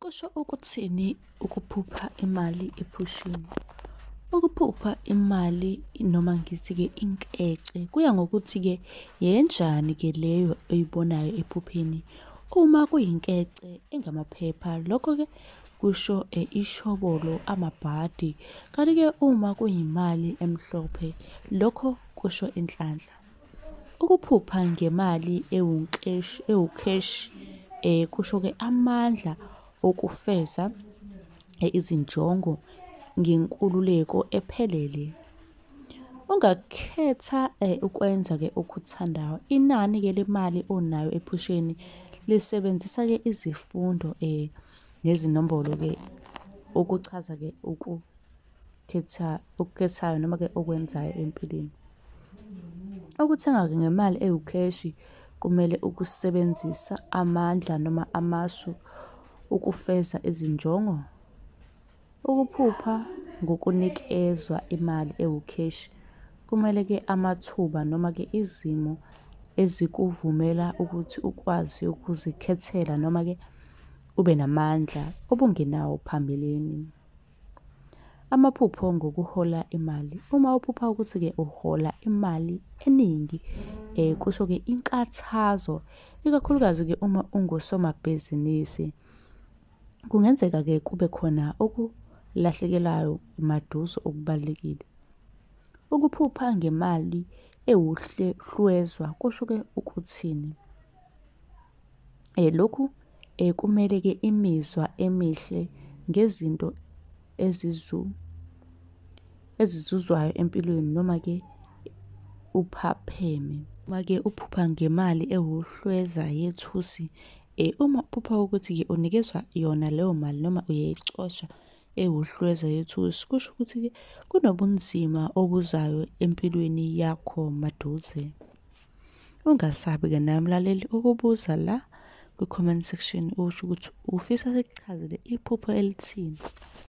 Kusho ukuthini ukuphupha imali ephusheni? Ukuphupha imali noma ngithi-ke inkece, kuya ngokuthi-ke enjani-ke leyo oyibonayo ephupheni. Uma kuyinkece engamaphepha, lokho-ke kusho ishobolo, amabhadi. Kanti-ke uma kuyimali emhlophe, lokho kusho inhlanhla. Ukuphupha ngemali ewukheshi kusho-ke amandla okufeza izinjongo ngenkululeko ephelele. Ungakhetha ukwenza-ke okuthandayo. Inani-ke lemali onayo ephusheni lisebenzisa-ke izifundo nezinombolo-ke ukuchaza-ke ukukhetha okukhethayo noma-ke okwenzayo empilweni. Ukuthenga-ke ngemali ewukheshi kumele ukusebenzisa amandla noma amasu ukufeza izinjongo. Ukuphupha ngokunikezwa imali ewukheshi, kumele-ke amathuba noma-ke izimo ezikuvumela ukuthi ukwazi ukuzikhethela noma-ke ube namandla obungenawo phambilini. Amaphupho ngokuhola imali. Uma uphupha ukuthi-ke uhola imali eningi, kusho-ke inkathazo, ikakhulukazi-ke uma ungusomabhizinisi. Kungenzeka-ke kube khona okulahlekelayo maduze okubalulekile. Ukuphupha ngemali ewuhlezwa kusho-ke ukuthini? Lokhu kumele-ke imizwa emihle ngezinto ezizuzwayo empilweni noma-ke uphapheme. Uma-ke uphupha ngemali ewuhlweza yethusi, uma uphupha ukuthi-ke unikezwa yona leyo mali noma uyayicosha ewuhlweza yethusi, kusho ukuthi-ke kunobunzima obuzayo empilweni yakho maduze. Ungasabi-ke nawe mlaleli ukubuza la kwi-comment section usho ukuthi ufisa sikuchazele iphupho elithini.